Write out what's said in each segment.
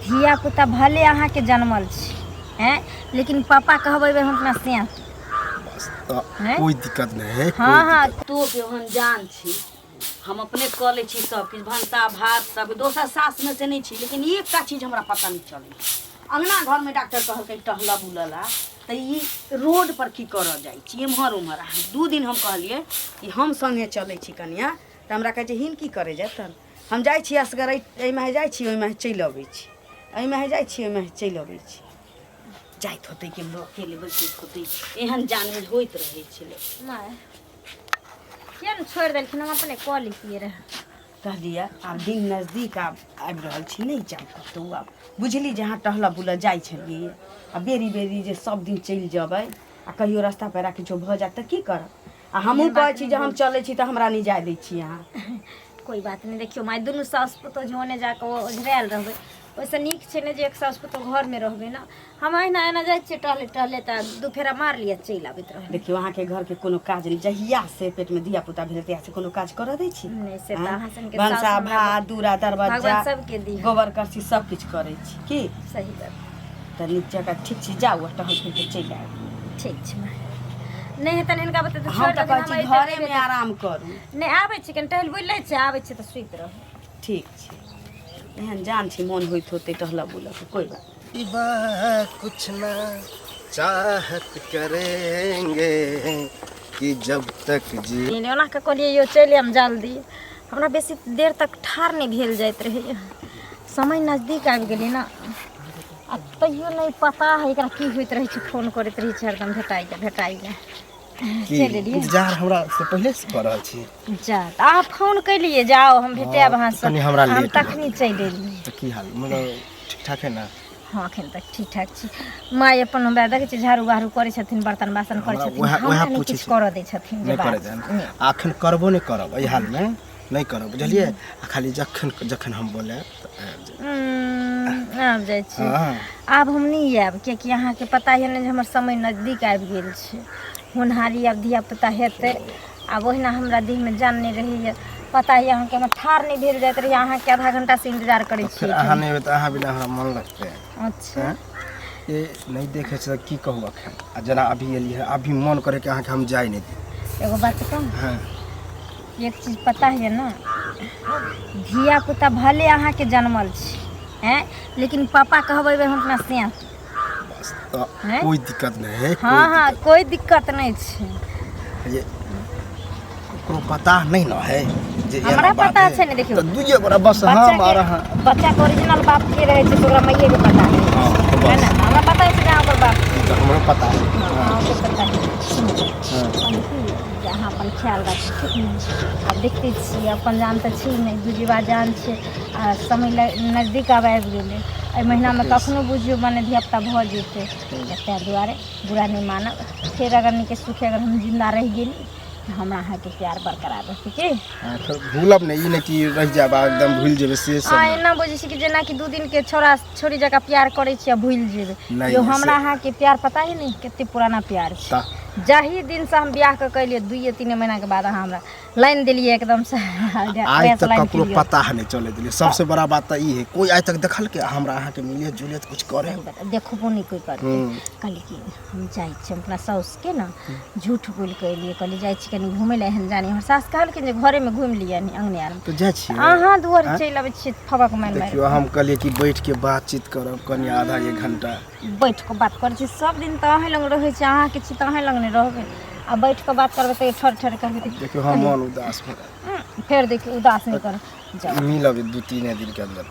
धिया पुता भले अहाँके जनमल छै हैं, लेकिन पापा कहबै हम अपना सिया। बस तऽ हैं? कोइ दिक्कत नहि है। हँ हँ, तो के हम जान छी, हम अपने कऽ लै छी सब किछु, भनसा भात सब। दोसर सासमे से नहि छी, लेकिन एकटा चीज हमरा पता नहि चलै। अङ्गना घरमे डॉक्टर कहलकै टहलऽ बुलऽ ला, तऽ ई रोड पर की करऽ जाइ छी एम्हर ओम्हर? 2 दिन हम कहलियै कि हम सङ्गे चलै छी कनियाँ, तऽ हमरा कहै छै हिन की करै जेतन। हम जाइ छी असगर, एहिमे जाइ छी, ओहिमे चलि अबै छी, एहिमे जाइ छी, ओहिमे चलि अबै छी। जाइत होतै केम्हरो, अकेले बैसैत होतै, एहन जानमे होइत रहै छलै। माय किया ने छोड़ि देलखिन? हम अपने कऽ लैतियै रहए। कहलियै आब दिन नजदीक आब आबि रहल छी, नहि जाउ कतहु आब। बुझली जे अहाँ टहलऽ बुलऽ जाइ छलियै, आ बेरी बेरी जे सब दिन चलि जेबै आ कहियो रास्ता पेरा किछो भऽ जायत तऽ की करब? आ हमहूँ कहै छी जे हम चलै छी तऽ हमरा नहि जाय दै छी अहाँ। कोइ बात नहि। देखियौ माय, दुनू सासु पुतोह जे ओने जाकऽ ओझरायल रहबै, ओहिसँ नीक छै ने जे एक सासु पुतोह घरमे रहबै ने। हम अहिना एना जाइ छियै टहले टहले, तऽ दू फेरा मारि लिअ, चलि आबैत रहबै। देखियौ, अहाँके घरके कोनो काज नहि। जहिया से पेटमे धिया पुता भेल तहिया से कोनो काज करऽ दै छी? नहि, से तऽ अहाँ सनके भनसा सासु हमरा भात, दूरा दरवाजा, भगवान सबके दिहन। गोबर करसी सब किछु करै छी की? सही बात। तऽ नीक जकाँ ठीक छी, जाउ आ टहल फिर के चलि आयब। ठीक छै माय। नहि हेतनि हिनका बते तऽ हम छोड़ि तऽ देथिन। कहै छी हम अइते घरेमे आराम करू। नहि, आबै छी, कनि टहल बुलि लै छी, आबै छी तऽ सुति रहू। ठीक छै। एहन जान छी, मोन होइत होतै टहलऽ बुलऽ के, कोइ बात नहि। बा कुछ ना चाहत करेंगे कि जब तक जी नहि, ओना कऽ कहलियै यौ चलि आयब जल्दी। हमरा बेसी देर तक ठाढ़ नहि भेल जाइत रहैए। समय नजदीक आबि गेलै ने, आ तैयो नहि पता है एकरा की होइत रहै छै। फोन करैत रहै छै हरदम, भेटाइ जा, भेटाइ जा। की चलि एलियै। इंतजार हमरा से पहिले से कऽ रहल छी? जा, तऽ अहाँ फोन केलियै, जाउ हम भेटायब हँ, अहाँसँ। कनि हमरा हम लेट भऽ तखनी चलि एलियै। तऽ की हाल, मतलब ठीक ठाक है ने? हँ, एखन तक ठीक ठाक छी। माय अपन हमरा देखै छी झाड़ू बहारू करै छथिन, बर्तन बासन करै हमरा छथिन। उएह हमरा उएह नहि पूछै किछु छी। करऽ दै छथिन जे नहि बात करै देन। नहि। आ एखन करबो नहि करब, एहि हालमे नहि करब, बुझलियै? आ खाली जखन जखन हम बोलायब तऽ आबि जायब। आबि जाइ छी। हँ। आब हम नहि आयब, कियाकि अहाँके पता यऽ ने जे हमर समय नजदीक आबि गेल छै। होनहारी आब धिया पुता हेतै। आब ओहिना हमरा देहमे जान नहि रहैए। पता यऽ अहाँके, हमर ठाढ़ नहि भेल जाइत रहैए। अहाँके आधा घंटासँ इंतजार करै तऽ छी फेर अहाँ नहि एबै तऽ अहाँ बिना हमरा मन लगतै? अच्छा। ये नहि देखै छै तऽ की कहू एखन। आ जेना अभी एलियै, अभी मन करे कि अहाँके हम जाय नहि दी। एगो बात कहूँ? हँ। एक चीज पता है ने, धिया पुता भले अहाँके जनमल छै हैं, लेकिन पापा कहबै हम अपना सिया। बस तऽ हैं? कोइ दिक्कत नहि है। हँ हँ, कोइ दिक्कत नहि छै। ये ककरो पता नहि न है जे एना हमरा बात पता है। छै ने, देखियौ। तऽ दुइए गोरा बस बच्चा हम के आओर अहाँ। बच्चा के ओरिजिनल बाप के रहै छै, तऽ ओकरा माइए के पता रहै हँ, छै। तऽ है बस ने, हमरा पता छै जे अहाँ ओकर बाप ई तऽ हमरो पता है। हँ, अहाँके पता है। सुनू, हँ। कहली की जे अहाँ अपन ख्याल राखू, ठीक ने? आब देखते छियै, अपन जान तऽ छी नहि, दूजीबा जान छै। आ समय नजदीक आब आबि गेलै। एहि महीनामे कखनो बुझियौ मने धियापुता भऽ जेतै। ताहि दुआरे बुरा नहि मानब। फेर अगर नीके सुखे अगर हम जिन्दा रहि गेली तऽ हमरा अहाँके प्यार बरकरार रहतै की? हँ, फेर भूलब नहि। ई नहि कि रहि जायब आ एकदम भूलि जेबै से सब अहाँ नहि। एना बुझै छी कि जेनाकि 2 दिनके छौड़ा छौड़ी जकाँ प्यार करै छी आ भूलि जेबै? नहि, यौ से हमरा अहाँके प्यार पता ही नहि कते पुराना प्यार छै। तऽ जाहि दिनसँ हम बियाह कऽ के एलियै, 2-3 महीनाके बाद अहाँ हमरा लाइन देलियै एकदमसँ। आइ तक ककरो पता नहि चलै देलियै। सबसे बड़ा बात तऽ ई है, कोइ आइ तक देखलकै हमरा अहाँके मिले जुले तऽ कुछ करे? देखबो नहि कोइ करतै। कहली कि हम जाइ छी, हम अपना साउसके ने झूठ बोलि कऽ एलियै। कहली जाइ छी कनि घुमै लए। एहन जानी हमर सास कहलखिन जे घरेमे घुमि लिअ नि अङ्गने आरमे। तऽ जाइ छियै। अहाँ दुआर चलि अबै छियै फबक मारि मारि। देखियौ, हम कहलियै कि बैठ के बातचीत करब कनि आधा एक घंटा। बैठ कऽ बात करै छी सब दिन तऽ अहें लग रहै छी। अहाँके छी तऽ अहें लग नहि रहबै? आ बैठ कऽ बात करबै तऽ ठर ठर करबै तऽ देखियौ, हम मन उदास भऽ गेल। फेर देखियौ, उदास नहि करब, जाउ। मिलब 2-3 दिन के अंदर।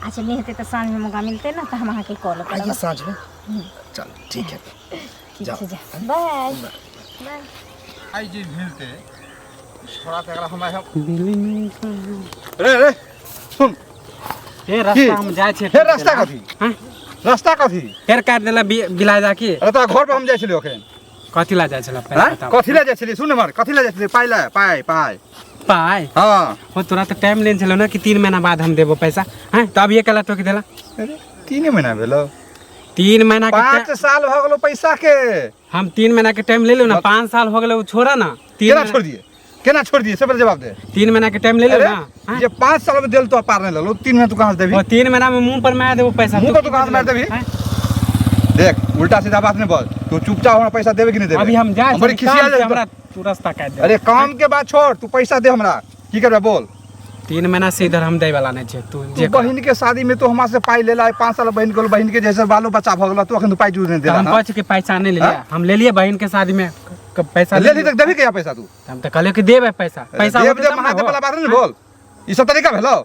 अच्छा, नहि हेतै तऽ साँझमे मौका मिलतै ने तऽ हम अहाँके कॉल करब। आइए साँझ में, चल ठीक है। ठीक जाओ। छै, जा, बाय बाय। आइ जे मिलते छोड़ा तऽ एकरा हमरा रे रे सुन। हे रास्ता हम जाइ छियै। हे रास्ता कथी? हँ? रास्ता कथी? फेर काटि देला बिलाय जाके। अरे तोरा घर पर हम जाइ छलियै अखन। कथी ला जाइ छला पहिले आँय? बताउ। कथी लए जाइ छलियै? सुन हमर, कथी लए जाइ छलियै? पाइ लए, पाइ पाइ। पाइ? हँ। हो, तोरा तऽ टाइम लेने छलौ ने कि 3 महीना बाद हम देबो पैसा। हँ, तऽ अब ये केला टोकि देला? अरे 3 महीना भेलो? 3 महीना के 5 साल भऽ गेलो पैसा के। हम 3 महीना के टाइम ले लू ना, 5 साल हो गेलै, ओ छोड़ा ना। तीन केना महीना छोड़ दिए? केना छोड़ दिए से पहिले जवाब दे। 3 महीना के टाइम ले ले अरे, ना। जे 5 साल में देल तो पार नहीं लेलो, 3 महीना तू कहां से देबी? और 3 महीना में मुंह पर मार देबो पैसा। मुंह पर तू कहां से मार देबी? देख उल्टा सीधा बात नहीं बोल, तू चुपचाप हमरा पैसा देबे कि नहीं देबे? अभी हम जाए बड़ी खिसिया जाए हमरा, तू रास्ता काट दे। अरे काम के बात छोड़, तू पैसा दे हमरा, की करबे बोल? 3 महीना से इधर हम दै वाला नहीं छे। तू जे बहिन के शादी में तो हमरा से पाई लेला, 5 साल बहिन के बहिन के जैसे बालो बच्चा भ गेल, तू अखन पाई जूझ नहीं देला। हम बच के पैसा नहीं लेलिए, हम ले लिए बहिन के शादी में पैसा ले ली तक देबी के पैसा तू? हम त कहले कि देबे पैसा। पैसा देब दे महादेव वाला बात नहीं बोल, ई सब तरीका भेलो।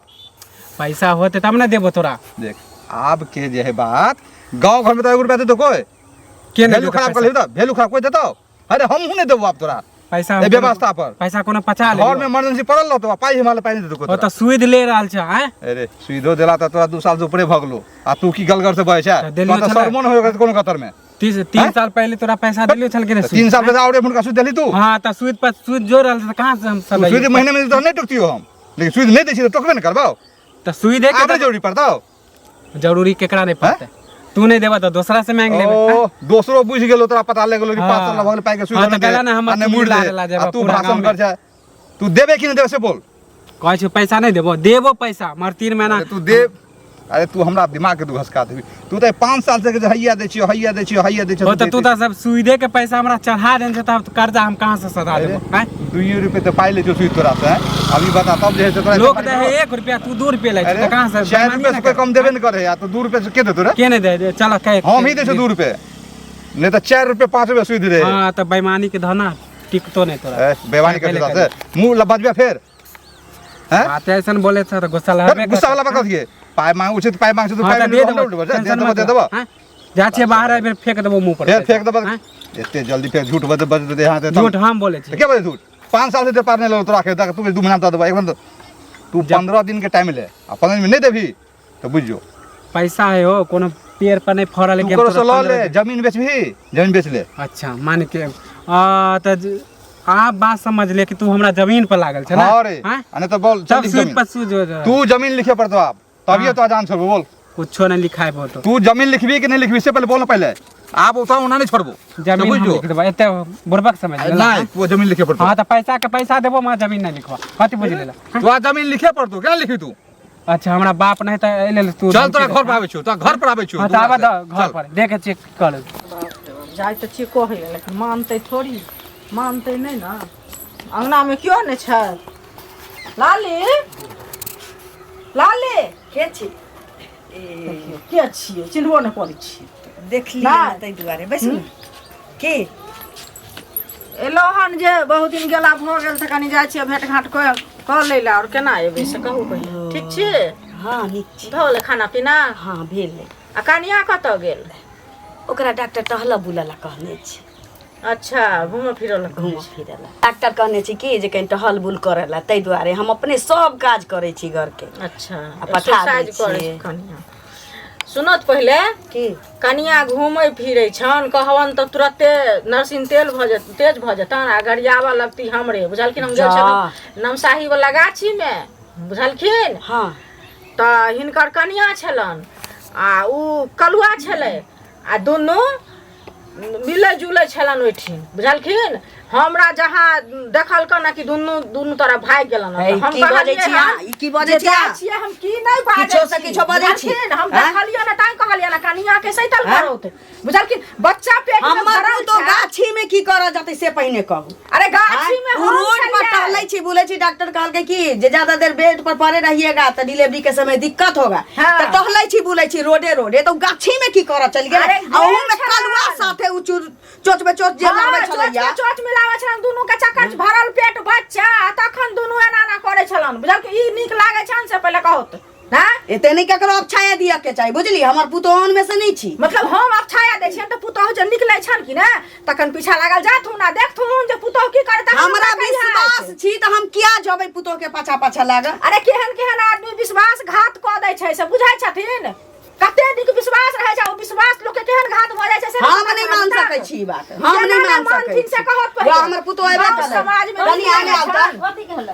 पैसा होते तब ना देबो तोरा। देख आब के जे है बात, गांव घर में तो 1 रुपया दे दो कोई के नहीं वैल्यू खराब कर लेबी त वैल्यू खराब कोई देतो? अरे हम हूं नहीं देबो आप तोरा पैसा ए व्यवस्था पर। पैसा कोनो पचा ले घर में इमरजेंसी पड़ल रहतो, पाई हमरा पाई नहीं देतो। ओ त सुइद ले रहल छ। हैं अरे सुइदो देला त तोरा 2 साल से ऊपरे भ गेलो, आ तू की गलगर से बहे छ? देलियो तो छलै। शर्मो न होय कोनो कतर में। 3 साल पहले तोरा पैसा देलियो छल के नहीं? 3 साल पहले औरे हुनका सुइद देली तू? हां त सुइद पर सुइद जो रहल त कहां से हम सब सुइद महीने में तो नहीं टोकतियो हम, लेकिन सुइद नहीं दै छी त टोकबे न करबौ। त सुइद के आबे जरूरी पड़तौ? जरूरी केकरा नहीं पड़तै? तू नहीं देबा त दोसरा से मांग लेबे। ओ दोसरो बुझ गेलो, तोरा पता लग गेलो कि 5 साल भऽ गेल पाई के सुइद नहीं दे। हां त नहीं मुड़ दे, आ तू भाषण कर जा। तू देबे कि नहीं देबे से बोल? कहै छी पैसा नहीं देबो, देबो पैसा मगर 3 महीना तू दे। अरे तू हमरा दिमाग के तू घसका देबी, तू त 5 साल से हैया दै छियो, हैया दै छियो, हैया दै छियो। त तू त सब सुइदे के पैसा हमरा चढ़ा देन छै, तब कर्जा हम कहां से सधा देबो? हैं 2 रुपये त पाई ले छियो सुइद तोरा से। अभी बता तब जे है से तोरा लोक दे है 1 रुपया, तू 2 रुपया लै छी त कहां से? 4 रुपया से कोई कम देबे न करे यार, तो 2 रुपया से के देतो रे? के नहीं दे दे, चल कह हम ही दै छियो 2 रुपये, नहीं त 4 रुपये 5 रुपये सुइद दे। हां त बेईमानी के धना टिकतो नहीं तोरा। ए बेईमानी के धना से मुंह ल बजबे फेर। हैं बात ऐसन बोले छ त गुस्सा लगबे। गुस्सा वाला बात कथी है? पाई मांग उचित पाई मांग छै तो पाई दे देबो, दे देबो, दे देबो। हां जा छे बाहर आबे फेंक देबो मुंह पर। फेर फेंक देबो एते जल्दी, फेर झूठ बज बज दे। हां झूठ हम बोले छी के बजे झूठ? 5 साल से ते पार नहीं लो तोरा के, तू 2 महीना दे देबो। एक तू 15 दिन के टाइम ले, आ 15 दिन में नहीं देबी त बुझ जो पैसा है हो कोनो पेड़ पर नहीं फड़ल के तू ल ले, जमीन बेचबी, जमीन बेच ले। अच्छा मान के आ त आप बात समझ ले कि तू हमरा जमीन पर लागल छ ना। हां रे, अने त बोल चल सुद पर सुद तू जमीन लिखे पड़तो आप तभिए तो अजान छोड़बो। बोल कुछो नहीं लिखाए बो तो तू जमीन लिखबी कि नहीं लिखबी से पहले बोल ना। पहले आप उता ओना नहीं छोड़बो, जमीन हम लिख देबो, एते बुरबक समझ ले नहीं तू जमीन लिखे पड़तो। हां त पैसा के पैसा देबो, मां जमीन नहीं लिखवा कथि बुझ लेला तू? आ जमीन लिखे पड़तो, केना लिखी तू? अच्छा हमरा बाप नहीं त एले तू चल तोरा घर पर आबै छौ, तोरा घर पर आबै छौ। हां त आबा the घर पर देख चेक कर जाय त छी कहै, लेकिन मानतै थोड़ी, मानतै नहीं ना। अंगना में क्यों नहीं छै? लाली लाली के छी? के छियै चिन्हबो नहि करै छियै। देखली ताहि दुआरे बैसू के एलहुँ हन जे बहुत दिन गेला भऽ गेल तऽ कनि जाइ छियै भेट घाट कऽ लै लए, आओर केना एबै से कहू पहिले। ठीक छी? हँ नीक छी। भऽ गेलै खाना पीना? हँ भेलै। आ कनिया कतऽ गेल? ओकरा डॉक्टर टहलऽ बुलऽ लए कहने छै। अच्छा घूमऽ फिरऽ लए? घूमऽ फिरऽ लए डॉक्टर कहने छै कि जे कनि टहल बुल करऽ लए, ताहि दुआरे हम अपने सब काज करै छी घरके। अच्छा आ पठा दै छियै। कनिया सुनत पहिले की कनिया घूमै फिरै छन, कहबन तऽ तुरते नरसिंह तेल भऽ जेत, तेज भऽ जेतन आ गरियाबऽ लगती हमरे, बुझलखिन? हम गेल छलहुँ नमसाही वाला गाछीमे, बुझलखिन? हँ तऽ हिनकर कनिया छलन आ उ कलुआ छलै, आ दुनू मिलै जुलै छलन ओहिठिन, बुझलखिन? हमरा जहाँ देखलकन कि दुनू दुनू तरफ भागि गेलन। हम की बजै छी अहाँ? ई की बजै छी अहाँ? हम की नहीं बाजै किछो से किछो बजै छी। हम देखलियै ना ताई कहलियै ना कनिया के सैतल करौत, बुझलखिन? बच्चा पेट में हमर भरल तो गाछी में की करऽ जतै से पहिने कहू। अरे गाछी में हम रोड पर टहलै छी बुलै छी, डॉक्टर कहलकै कि जे ज्यादा देर बेड पर पड़े रहिएगा त डिलीवरी के समय दिक्कत होगा, त टहलै छी बुलै छी रोडे रोडे, त गाछी में की करऽ चल गेल? आ ओहू में कलुआ साथे उ चोच में चोच जे लगबै छलैया, चोच मिलाबै छलन दुनू के चकच भरल पेट बच्चा, तखन दुनू एना एना करै छलन, बुझलखिन? ई नीक लागै छन से पहिले कहत ना, एते नहीं ककरो अपछाया दिया के चाही, बुझली? हमर पुतोहन में से नहीं छी। मतलब हम अपछाया दै छियन त पुतोह जे निकलै छन कि ने तखन पीछा लागल जाथुन आ देखथुन जे पुतोह की करता। हमरा विश्वास छी त हम किया जबै पुतोह के पाछा पाछा लागल? अरे केहन केहन आदमी विश्वास घात क दै छै से बुझै छथिन? कते नीक विश्वास रहै छै, ओ विश्वास लोक के केहन घात भऽ जाइ छै से हम नहीं मान सकै छी बात, हम नहीं मान सकै छी। से कहत पहिले हमर पुतोह एबे करै समाज में कनी आने आवता,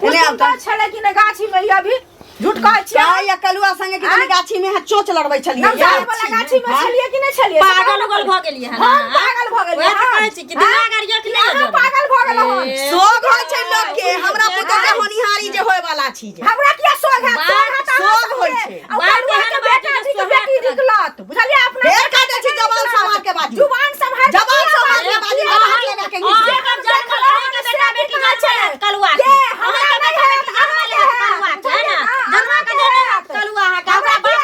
एने आवता छलै कि ने गाछी में अभी झूठ कहै छियै आइ या कलुआ संगे कि तनी गाछी में अहाँ चोच लड़बै छलियै नवजात वाला गाछी में छलियै कि नहि छलियै पागल उगल भऽ गेलियै हन हम पागल भऽ गेलियै वएह तऽ कहै छी कि दिमाग आर यऽ कि नहि अहाँ यऽ पागल भऽ गेलहुँ हन सोग होइ छै लोक के हमरा पुतोह के होनिहारी जे होय वाला छी जे हमरा किया सोग हैत सोग हैत अहाँ सोग होइ सबके। छै। आ बात कलुआ एहन के बात बेटा छै जी के जे बेटी सोहाग निकलत बुझलियै अपना फेर कह दै छी जबान सम्हार के बाजू जुबान सम्हार के जबान किया सम्हार के बाजू? बाजू हाथ लगा के घीच अहाँ के जन्म अहाँके बेटा बेटी जन्मल हैत कलुआ के के? हमरा अहाँके नहि बेटा हैत, बेटी जन्मल हैत कलुआ के है ना जन्मा के देने हैत कलुआ अहाँके हमरा बाप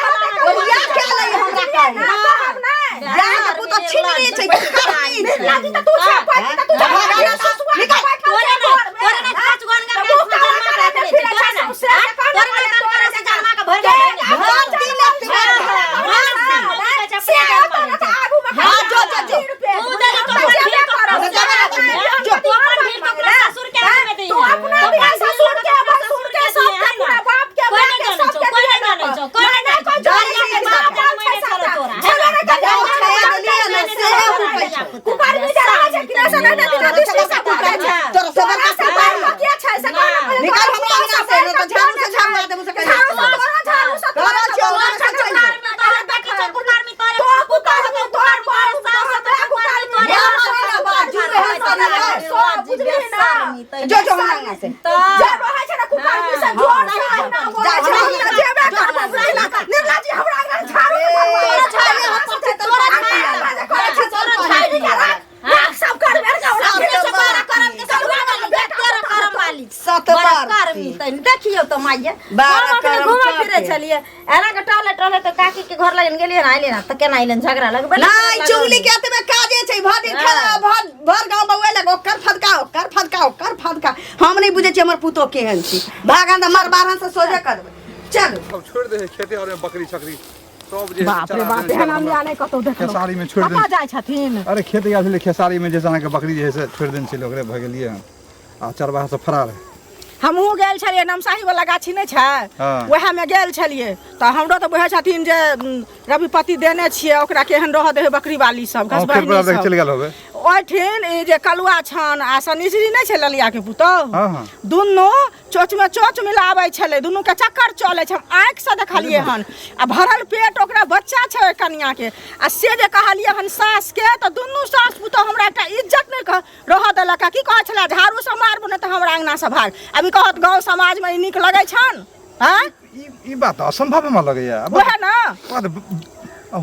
ओरिया के लै हमरा कहै ना कहब नहि जा के पुतोह छिनरी छै करनी छै लागी तऽ तू छै पैकी तऽ तू छै भगा ससुआ के निकल। बैठल तोरे छै ने घरमे। तोरे ने पाँच गो अनकर तऽ मुँह गाछ में काला जन्मा करा के के रखने फिरै छै, छै तोरे ने सौंसे, आँय? तोरे तोरे ने ने कल से जन्मा के भरि के? गेल भर दिन एतबे से होता ना तऽ आगू मे हाँ, जो, जो, जो। तू दे दे तो अपन भीड़ को अरे जा, जा, जा, जो। तू अपन भीड़ को अपना ससुर के आगू में दे तू अपना भी ससुर के भसुर के सबके पूरा बाप के कोई माँ नहीं के जानै छौ, सबके कोई नहीं जानै छौ, कोई नहीं जानै छौ। जानै जानै छै, छै, बाप बाप जन्मैने छै छलौ तोरा, है छलो ना? ने कहियो, जाओ, छाया देलियै ने, सेहे हुकै छौ। कुकर्मी जे रहै छै कि नहि से नहि नहि दृष्टि से कुकरै छै तोरा से बड़का तोरा से बड़का के छै से कहना पहिले निकाल तोरा हमरा अंगना से, नहि तऽ झाड़ू से झाड़ू मार देबौ से कहि। झाड़ू से तोरा झाड़ू से तोरा तोरा छियौ, तोरा ओकरा से चलि जो। तोहर बेटी छौ, कुकर्मी तोरे, तो पुतोह कुकर्मी छौ, तोहर कुकर्मी तोरे, बाप सास छौ, तोहर कुकर्मी तोरे, जा, सास जा, छौ, बाजू, कुकर्मी एहन तोरे, सनक। सब बुझली ना जो जो हमरा अंगना से जे रहै छै ने कुकर्मी से जोर से अहिना बोलै जा, छै जा, अहिना जेबे करबो बुझली ना निर्मला जी हमरा अंगना झाड़ू से तोरा भरवा झाड़ू हम पर तोरा तोरा झाड़ू करै छै तोरा तोरा झाड़ू झाड़ू के राख राख सब कर बेर के सबसे बड़ा करम के सब बेटा तोरा करम वाली सत बड़ा बार करमी तनी देखियौ तऽ माइये बारह हम अपने करम घूमऽ चौके। फिरै छलियै एना के टहले टहले तऽ काकी के घर लगन गेलियै ने अइलियै ने तऽ केना अइलन झगड़ा लगबे नहीं चुगली के एतबे काजे छै भर दिन खेला भर भर गाँव बौए लग ओकर फदका ओकर फदका ओकर फदका हम नहीं बुझै छियै हमर पुतोह केहन छी भागन तऽ मर बारहन से सोझे करबै चलू सब छोड़ि दे खेते और में बकरी छकरी सब जे बाप रे बाप एहन आदमी नहि कतौ देखलहुँ खेसारी में छोड़ि कतऽ देने जाइ छथिन अरे खेत गेल छलै खेसारी में जे छै अहाँके बकरी जे है से छोड़ि देने छलै ओकरे भऽ गेलियै हन आ चरवाहा सब फरार है हमहूँ गेल छलियै नमसाही वाला गाछी नहि छै हाँ। उएहमे गेल छलियै तऽ हमरो तऽ बुझै छथिन जे रविपति देने छियै ओकरा केहन रहऽ देबै बकरी वाली सब अहूँ खेत पर चलि गेल होबै ओहिठिन ई जे कलुआ छन आ सनीसरी नहि छै ललिया के पुतोह हाँ हाँ दुनू चोचमे चोच मिलाबै छलै दुनूके चक्कर चलै छै हम आँखिसँ देखलियै हन आ भरल पेट ओकरा बच्चा छै ओहि कनियाके आ से जे कहलियै हन सासके तऽ दुनू सास पुतोह हमरा एकटा इज्जत नहि रहऽ देलक आ की कहै छलै झाड़ूसँ मारबो नहि तऽ हमरा अङ्गनासँ भाग अभी कहत गाँव समाजमे ई नीक लगै छनि आँय ई ई बात तऽ असम्भव हमरा लगैया वएह ने बात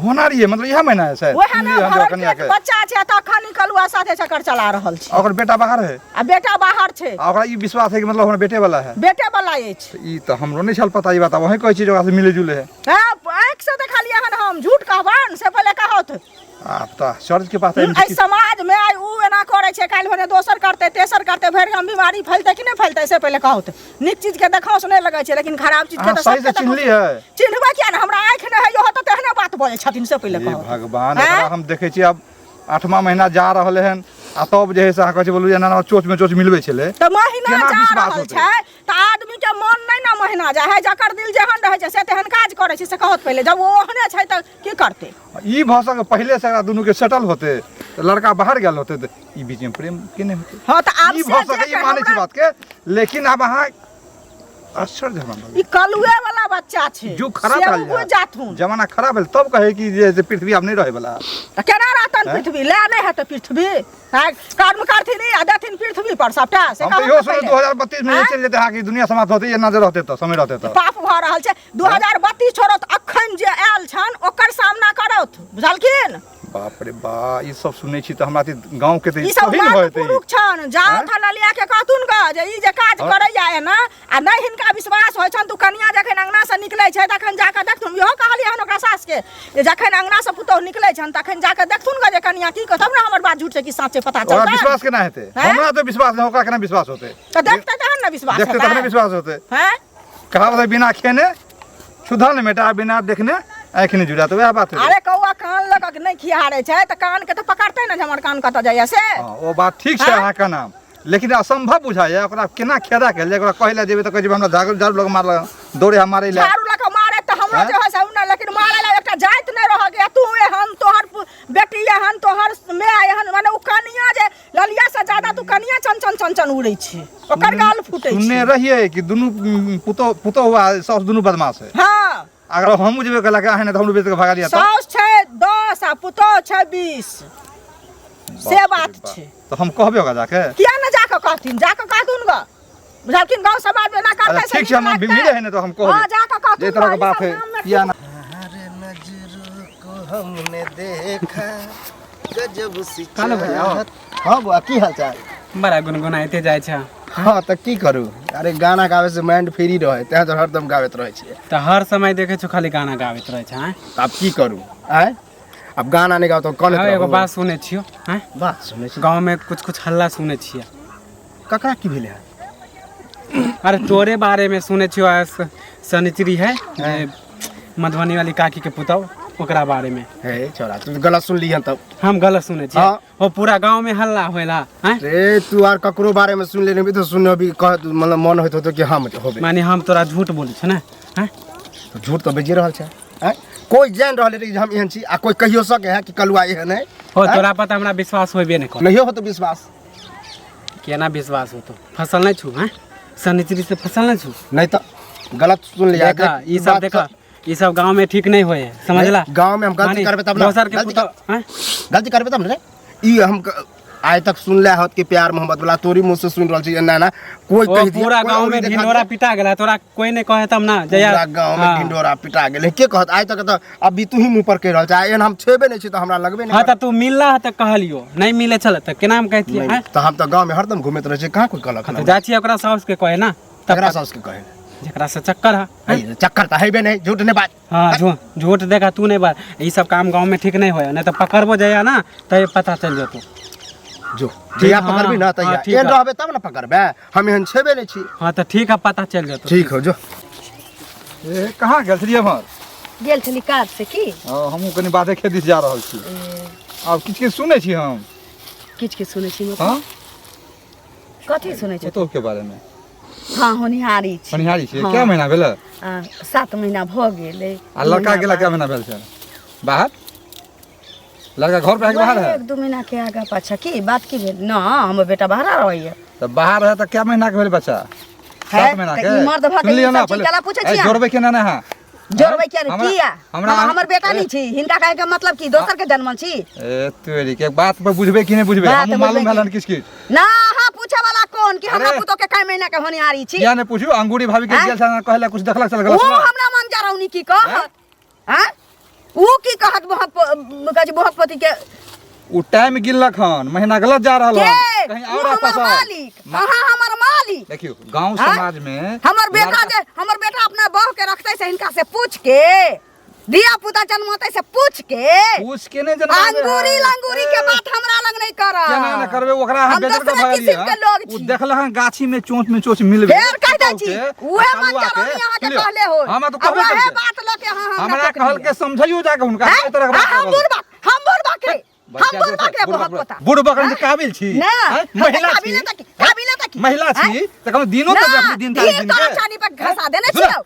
होना रहियै मतलब इएह महीना है शायद वएह ने सुनलियै हन जे भरल कनिया पेट के बच्चा छै तखन निकलुआ साथे चक्कर चला रहल छै आ ओकर बेटा बाहर है आ बेटा बाहर छै आ ओकरा ई विश्वास है कि मतलब हमर बेटे वाला है बेटे वाला अछि तऽ ई तऽ हमरो नहि छल पता ई बात आब अहीं कहै छी जे ओकरा से मिले जुले है हँ आँखिसँ देखलियै हन हम झूठ कहबनि से पहिले कहत आब तऽ आश्चर्य के बात है एहि समाज में आइ उ एना करै छै काल्हि भने दोसर करतै तेसर करतै भरि गाम बीमारी फैलतै कि नहि फैलतै से पहिले कहत नीक चीज के देखाउस नहि लगै छै लेकिन खराब चीज के अहाँ तऽ सही से सबके चिन्हली देखाउस- है चिन्हबै किया ने हमरा आँखि नहि है इहो तऽ तेहने बात बजै छथिन से पहिले हे कहत भगवान आँय? एकरा हम देखै छी आब आठमा महीना जा रहल हन आ तब जे है से अहाँ कहै छै बोलू जे एना एना चोच में चोच मिलबै छलै तऽ महीना केना जा विश्वास रहल होतै? छै तऽ आदमी के मन नहि ने महीना जाइ है जकर दिल जेहन रहै छै से तेहन काज करै छै से कहत पहिले जब ओ ओहने छै तऽ की करतै ई भऽ सकै पहिले से एकरा दुनू के सेटल होते तऽ लड़का बाहर गेल होते तऽ ई बीच में प्रेम के नहि होते हँ तऽ आब ई से भऽ जे सकै ई मानै छी हमरा- बात के लेकिन आब अहाँ आश्चर्य हमरा ई कलुए वाला बच्चा छै जुग खराब से भेल ओ बुझि जाथुन जमाना खराब भेल तब कहे कि जे से पृथ्वी आब नहि रहे वाला तऽ केना रहतन हैं? पृथ्वी लए नहि हेतै पृथ्वी हैं? कर्म करथिन ई आ देथिन पृथ्वी पर सबटा से हम तऽ कहू इहो तऽ सुनू पहिले। 2032 में आँय? चलि जेतै अहाँके दुनिया समाप्त होतै एना जे रहतै तऽ समय रहतै तऽ पाप भऽ रहल छै 2032 छोड़त अखन जे आयल छन ओकर सामना करत बुझलखिन बाप रे बा ई सब सुनै छी तऽ हमरा तऽ गाँव के तऽ ई सब पहिल मर्द भऽ जेतै ई। पुरुख छन जाओ आँय? था ललिया के कहथुन ग जे ई जे काज हाँ। करैया एना आ नहि हिनका विश्वास होइ छन तू कनिया जखन अंगना से निकलै छै तखन जाके देखथुन इहो कहलियै हन ओकरा सास के जे जखन अंगना से पुतोहु निकलै छन तखन जाके देखथुन ग जे कनिया की कहत तब ने हमर बात झूठ छै कि सच छै पता ओकरा चलतै विश्वास केना हेतै आँय? हमरा तऽ विश्वास नहि ओकरा केना विश्वास होतै तऽ देखतै तहन ने विश्वास देखतै तखने हेतै विश्वास होतै हैं कहावत है बिना खेने क्षुधा नहि मेटा बिना देखने आँखि नहि जुड़ा तऽ वएह बात हेतै अरे कौआ कान लऽ कऽ नहि खिहारै छै तऽ कान के तऽ पकड़तै ने जे हमर कान कतऽ जाइया से हँ ओ बात ठीक छै आँय? अहाँके नाम लेकिन असम्भव बुझाइए ओकरा केना खेदा कयल जाय ओकरा कहै लए जेबै तऽ कहै छै हमरा झाड़ू झाड़ू लऽ कऽ मारलक दौड़े हम मारै लए झाड़ू लऽ कऽ मारे तऽ हमरो आँय? जे होइ छै ओ नहि लेकिन मारे लए एकटा जाति नहि रह गया तू एहन तोहर बेटी एहन तोहर माय एहन माने ओ कनिया जे ललिया से ज्यादा तू कनिया चन चन चन चन उड़ै छै ओकर गाल फूटै छै। सुनने रहियै कि दुनू पुतोह पुतोह आ साउस दुनू बदमाश है। हँ। अगर हमहूँ जेबै कहलक अहाँ नहि तऽ हमरो बेच कऽ भगा लिअ तऽ साउस छै 10 आ पुतोह छै 20, से बाप रे बात बाप। छै। तऽ हम कहबै ओकरा जाके? किया ने जाकऽ कहथिन, जाकऽ कहथुन गऽ, बुझलखिन? गाँव समाज में एना करतै अच्छा से ठीक छै, हम नीक मिले लगतै? है ने तऽ हम हँ, कहबै जाकऽ कहथुन जे तरह के गऽ, ई बात सब है गाममे किया ना। नजरों को हमने देखा गजब सी कालो भैया, आओ। चाहत। हाँ बुआ, की हाल चाल? बड़ा गुनगुनाइते जाइ छै। हाँ तऽ की करू, अरे गाना गाबै से माइंड फ्री रहे, तें तो हरदम गाबैत रहै छियै। तऽ हर समय देखै छौ खाली गाना गाबैत रहै छै, आँय? तऽ आब की करू, आँय? आब गाना नहि गाउ तऽ कनैत आब एगो रहू। बात सुनै छियौ, आँय? बात सुनै छी? गाँवमे कुछ कुछ हल्ला सुनै छियै। ककरा की भेलै हन? अरे तोरे बारेमे सुनै छियौ, शनिचरी है जे मधुबनी वाली काकी के पुतहु, ओकरा बारेमे। हे छोरा, तू गलत सुनली हन तब। हम गलत सुनै छियै? हाँ। ओ पूरा गाँवमे हल्ला होइला, आँय? रे तू आर ककरो बारे में सुन लेने भी तो सुन अभी कह, मतलब मन होइत होतो कि हम होबे। माने हम तोरा झूठ बोलै छियौ ने, आँय? तो झूठ तो बेजी रहल छै, आँय? कोई जान रहल है कि हम एहन छी आ कोई कहियो सके है कि कलुआ एहन है? हो तोरा पर तऽ हमरा विश्वास होबे नहि कर। नहियो होतो विश्वास। केना विश्वास होतो? फसल नहि छू, आँय? शनिचरी से फसल नहि छू। नहीं तो गलत सुन लिया। देखा देख, ई सब बात देखा ई सब गाँव में ठीक नहीं होए है, समझला? नहीं, गाँव में हम गलती माने करबे तब ना। दोसर के गलती पुतहु, आँय? गलती करबे तब ने रे। ई हम आइ तक सुनले होत कि प्यार मोहब्बत वाला तोरी मुँह से सुन रहल छी, एना ना कोई ओ कहि दिया, पूरा कोई गाँव औरी में देखा ढिंढोरा दिया। पिटा गेला, तोरा कोई नहीं कहे तब ना जया। पूरा गाँव में हाँ। ढिंढोरा पिटा गेलै, के कहत? आइ तक तऽ अभी तू ही मुँह पर कहि रहल छै, एहन हम छेबे नहि छी तऽ हमरा लगबे नहि हाँ तऽ तू मिलला है तऽ कहलियो, नहीं मिले छल तऽ केना हम कहतियै? करत। आँय? तऽ हम तऽ गाँव में हरदम घूमैत रहै छी, कहाँ कोई कहलक तऽ हन? जाइ छियै ओकरा साउस के कहे ना तब। ककरा साउस के कहे? जेकरा से चक्कर है। है, चक्कर तऽ हेबे नहि, झूठ नहि बात। हाँ झूठ देखा तू नहीं बात, ई सब काम गाँव में ठीक नहीं होया, नहीं तो पकड़बो जाइया ना तऽ पता चल जेतो। जो जहिया हाँ, पकड़बी ना हाँ, तहिया ठीक एहन है। रहबे तब ने पकड़बे, हम एहन छेबे नहि छी। हाँ तऽ ठीक है, पता चल जेतो। ठीक हो जो। ए कहाँ गेल छलियै एम्हर? गेल छली काज से की। हाँ, हमहूँ कनि बाधे खेत दिस जा रहल छी। आब किछु किछु सुनै छी हम। किछु किछु सुनै छी मतलब? हाँ। कथी सुनै छी? पुतोह के बारे में। हाँ होनिहारी छी। होनिहारी छी? हाँ। क्या महीना भेल? 7 महीना भऽ गेलै। आ लड़का गेला क्या महीना भेल छै बाहर? लड़का घर पर है कि बाहर है? 1-2 महीना के आगा पाछा। की बात की भेल ना, हमर बेटा बाहर रहैया। तऽ बाहर है तऽ क्या महीना के भेल बच्चा? है, 7 महीना तऽ के। ई मर्द भऽ के सुनलियै ई ना सब चीज पहिले? केला पूछै ए, छी अहाँ? जोड़बै केना नहि अहाँ? जोड़बै किया नहि? हमरा- किया? हमरा- हमर बेटा नहि छी, हिनका कहै के मतलब की दोसर के जन्मल छी? ए तोरी के बात पर बुझबै कि नहि बुझबै? बात हमहूँ मालूम बुझबै भेल हन कि- किछु किछु। ना अहाँ पूछे वाला कोन कि हमरा अरे। पुतोह के कै महीना के होनिहारी छी? किया नहि पूछू? अंगूरी भाभी के आँय? गेल छल कहले कुछ देखलक चल ओ गेल। हमरा मन जरौनी की कहत? आँय? ऊ की कहत? बहक कहै छै बहक पति के उ टाइम गिनलक हन, महीना गलत जा रहल के हन, कहीं ऊ और हमर फसल। मालिक, अहाँ हमर मालिक। देखियौ गांव आँय? समाज में हमर बेटा लड़का- जे हमर बेटा अपना बहू के रखते से हिनका से पूछ के, धिया पुता जन्मते से पूछ के, पूछ के नहीं जन्माबे अंगूरी है। लंगूरी के बात हमरा लग नहीं करब। केना ने करबे ओकरा? अहाँ हम बेजर के दोसरे भऽ किसिम के लोग गेलियै। उ छी। देखलक हन गाछी में चोंच में चोंच मिलबे फेर कह दै छी, पुतोहु के, उहे आ मन कलुआ के, जरौनी अहाँके सुनियौ, कहले होय। हमरा तऽ आ कहबे उहे केलकै। बात लऽ के अहाँ हमरा हमरा टोकलियै। कहलकै समझैयो जाके हुनका हैं? एहि तरह के बात हम करल। बुढ़बा, हम बुढ़बा के, हम बच्चा बुढ़बा के बुढ़बा- बहुत पता। बुढ़बा के काबिल छी? ना, आँय? हम तऽ महिला छी? काबिले तक, काबिले तक। महिला छी आँय? तऽ कम दिनो तऽ ना, देखू दिन तारीख धीर दिन तोरा के। चानी पर घसा देने सुन, छियौ।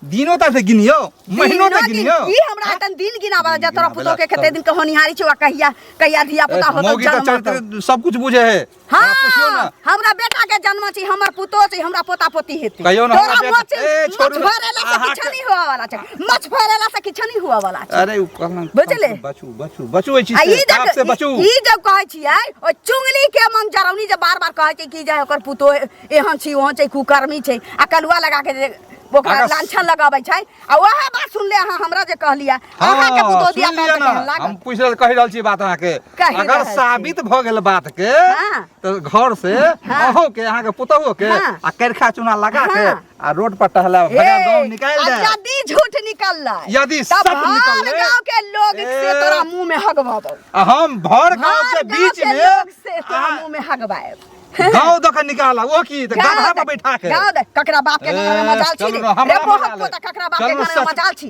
दिनो तारीख से गिनियौ, महीनो दिनो तक गिनियौ। ई हमरा एतन दिन गिनावा जे तोरा गिनाबे पुतोह के ला, कते दिन के होनिहारी छौ आ कहिया कहिया धिया पुता होतौ मौगी तऽ जन्म होतौ। चरित्र सब कुछ बुझे है। हाँ, अहाँ पुछियौ ना। हमरा बेटा के जन्म छी, हमर पुतोह छी, हमरा पोता पोती हेतै। कहियौ ना, तोरा हमरा बेटा- मछ ए, मछ छोड़ू ना। भरेला से अहाँके- किछु नहीं हुआ वाला छै, मछ भरेला से किछु नहीं हुआ वाला छै। अरे उ कहलन बुझले? बचू बचू बचू एहि चीज आ से ई देख पाप से बचू। ई जब कहै छियै ओ चुंगली के मन जरौनी जे बार बार कहै छै कि जे ओकर पुतोह एहन छी ओहन छै कुकर्मी छै आ कलुआ लगा के जे ओकरा अगर- लांछन लगाबै छै आ वएह बात सुनले अहाँ हमरा जे कहलियै हाँ, अहाँके पुतोह दिया सुन लिअ केहन ना, हम लागत पूछि रहल कहि रहल छी बात अहाँके। कहि अगर रहल छी। साबित भऽ गेल बात के हाँ। तऽ घर से अहूँ के अहाँके पुतोहुओ के हाँ। आ करखा चूना लगा के हाँ। आ रोड पर टहला भगा ए, गाँव निकालि आ दे। यदि झूठ निकललै यदि तब सच भर निकललै, गाँव के लोग से ए, तोरा मुंह में हगबौ। आ हम भर गाँव भर के गाँव बीच के में लोग से तोरा आ मुंह में हगबाएब। गाँव दऽ के निकालब ओ की तऽ गधा पर बैठा के। गाँव दे ककरा बाप के गाँव में ए, मजाल छी चलू रे ना, हमरा रे बोहक मजाल है। पोता ककरा बाप के चलू गाँव में सच- मजाल छी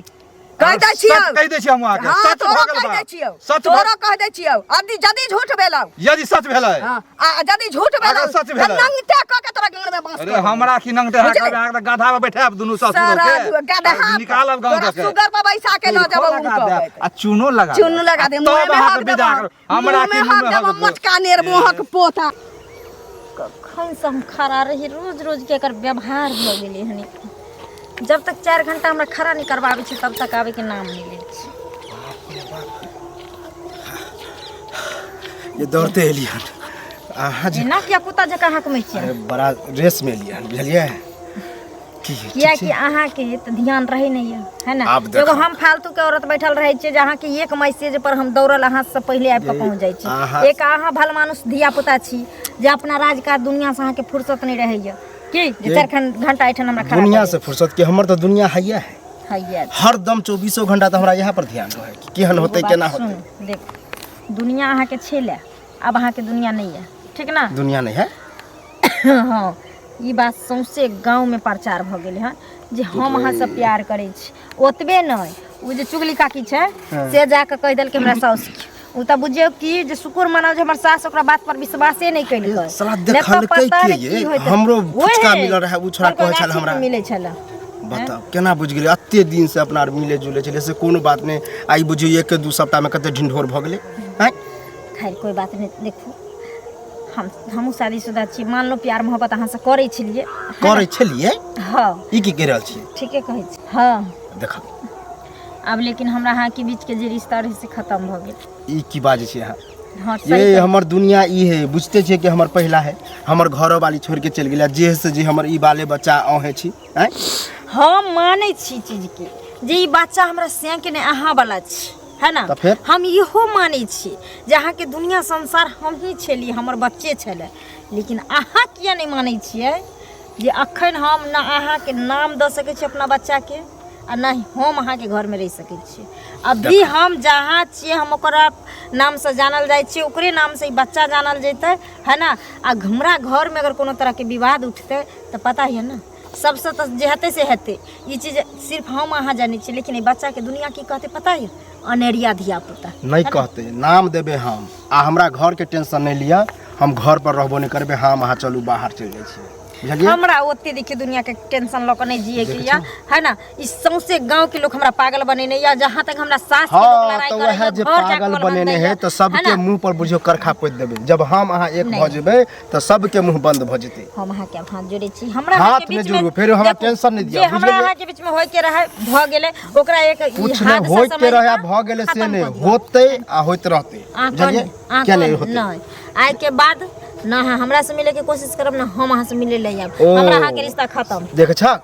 कह दै छियौ। सच कहि दै छी हम अहाँके। हाँ, सच तोरो भऽ गेल कहि दै बात। छियौ। सच तोरो कहि दै छियौ। यदि यदि झूठ भेलौ, यदि सच भेलै, हाँ, आ यदि झूठ भेलौ अगर सच तऽ भेलै। नंगटे कऽ के तोरा गाँव में बाँस अरे कऽ देबौ। हमरा की नंगटे अहाँ बुझलियै? कहबै अहाँके तऽ गधा पर बैठायब दुनू सासु सारा के गधा पर। निकालब गाँव तोरा दऽ के। सुगर पर बैसा के लऽ जेबौ लगा उनको। देब आ चूनो लगा चूनो देब। लगा दे आ मुँह तब में अहाँके हक विदा देबौ। करब। हमरा मुँह की में मुँह हक में देबौ हक देबौ। मोटका नेर मोहक पोता। कखन से हम खड़ा रही, रोज रोज के एकर व्यवहार भऽ गेलै हन। जब तक 4 घंटा हमरा खड़ा नहि करबाबै छै तब तक आबैके नाम नहि लै छै। ये दौड़ते एलियै हन अहाँ जे एना किया कुत्ता जकाँ हकमै छियै? अरे बड़ा रेस में एलियै हन, बुझलियै की? कियाकि अहाँके तऽ ध्यान रहै नहि यऽ, है ना? आब देखो। एगो हम फालतू के औरत बैठल रहै छियै जे अहाँके एक मैसेज पर हम दौड़ल अहाँ से पहिले आबि कऽ पहुँच जाइ छी। एक अहाँ भलमानुस धिया पुता छी जे अपना राज काज दुनिया से अहाँके फुर्सत नहि रहैया की जे 4 घंटा एहिठाम हमरा खड़ा दुनिया से फुर्सत के? हमर तऽ दुनिया हैया है। हैया। हरदम 24 घंटा तऽ हमरा यहाँ पर ध्यान रहै कि केहन होतै, एगो केना बात होतै। सुन, देख, दुनिया अहाँके छेलै, आब अहाँके दुनिया नहि यऽ, ठीक ना? दुनिया नहीं है। हँ, ई बात सौंसे गाँवमे प्रचार भऽ गेलै हन जे हम अहाँसँ प्यार करै छी। ओतबे नहि, ओ जे चुगली काकी छै से जाकऽ कहि देलकै हमरा साउसके। ओ तऽ बुझियौ कि जे शुक्र मनाउ जे हमर सास ओकरा बात पर विश्वासे नहि केलकै। साला नहि तऽ देखलकै पता के नहि ये? की होइत। हमरो फुचका ओहे, मिलल रहै, ओ छोड़ा हुनकर कहै छल गाछीमे हमरा। मिलै छलै। बताउ केना बुझि गेलै? एते दिन से अपना आर मिले जुले छलै से कोनो बात नहि, आइ बुझियौ एक दू सप्ताहमे कते ढिंढोर भऽ गेलै आँय। खैर कोइ बात नहि। देखू, हमहूँ शादीशुदा छी, मानलहुँ प्यार मोहब्बत अहाँसँ करै छलियै। करै छलियै? हँ। ई की कहि रहल छियै? ठीके कहै छी, हँ। देखऽ आब लेकिन हमरा अहाँके बीचके जे रिश्ता रहै से खतम भऽ गेल। ई की बाजै छियै अहाँ? हँ, सही ये कहै। हमर दुनिया ई है, बुझते छियै कि हमर पहिला है, हमर घरो वाली छोड़ि के चलि गेलै, जे से जे हमर ई बाले बच्चा अहें छी आँय। हम मानै छी चीजके जे ई बच्चा हमरा सैंके नहि अहाँ वाला छी, है ना? तऽ फेर? हम इहो मानै छी जे अहाँके दुनिया संसार हमही छली, हमर बच्चे छलै। लेकिन अहाँ किया नहि मानै छियै जे अखन हम ना अहाँके नाम दऽ सकै छी अपना बच्चाके आ ना हम अहाँके घरमे रहि सकै छी। अभी हम जहाँ छियै हम ओकरा नामसँ जानल जाइ छियै, ओकरे नामसँ ई बच्चा जानल जेतै, है ना? आ हमरा घरमे अगर कोनो तरहके विवाद उठतै तऽ पता यऽ ने सबसँ तऽ जे हेतै से हेतै। ई चीज सिर्फ हम अहाँ जानै छियै, लेकिन एहि बच्चाके दुनिया की कहतै पता यऽ? अनेरिया धिया पुता नहि कहतै। नाम देबै हम, आ हमरा घरके टेंशन नहि लिअ, हम घर पर रहबो नहि करबै, हम अहाँ चलू बाहर चलि जाइ छियै, बुझलियै? हमरा ओते देखियौ दुनिया के टेंशन लऽ कऽ नहि जिए के यऽ, है ना? ई सौंसे गांव के लोग हमरा पागल बनेने यऽ, जहाँ तक हमरा सास के लोग हाँ लड़ाई तऽ करैया, वएह जे घर जाके पागल बलबन बनेने दैया, है तऽ सबके है ना? मुंह पर बुझियौ करखा पोति देबै। जब हम अहाँ एक भऽ नहि। जेबै तऽ सबके मुंह बंद भऽ जेतै। हम अहाँके आब हाथ जोड़ै छी, हमरा हाथ अहाँके नहि बीच में जोड़ू, फेर हमरा देखू, टेंशन नहि दिअ, जे हमरा बुझलियै? अहाँके बीच में होय के रहै भऽ गेलै, ओकरा एक ई कुछ नहि हादसा होइके समझि रहै कऽ भऽ गेलै से खतम नहि कऽ दियौ। होतै आ होइत रहतै, अहाँ बुझलियै? अहाँ किया नहि होतै? नहि, आइ के बाद ना अहाँ हमरा से मिले के कोशिश करब, ना हम अहाँ से मिले ले आयब। ओ। हमरा अहाँके रिश्ता खत्म। देख छक।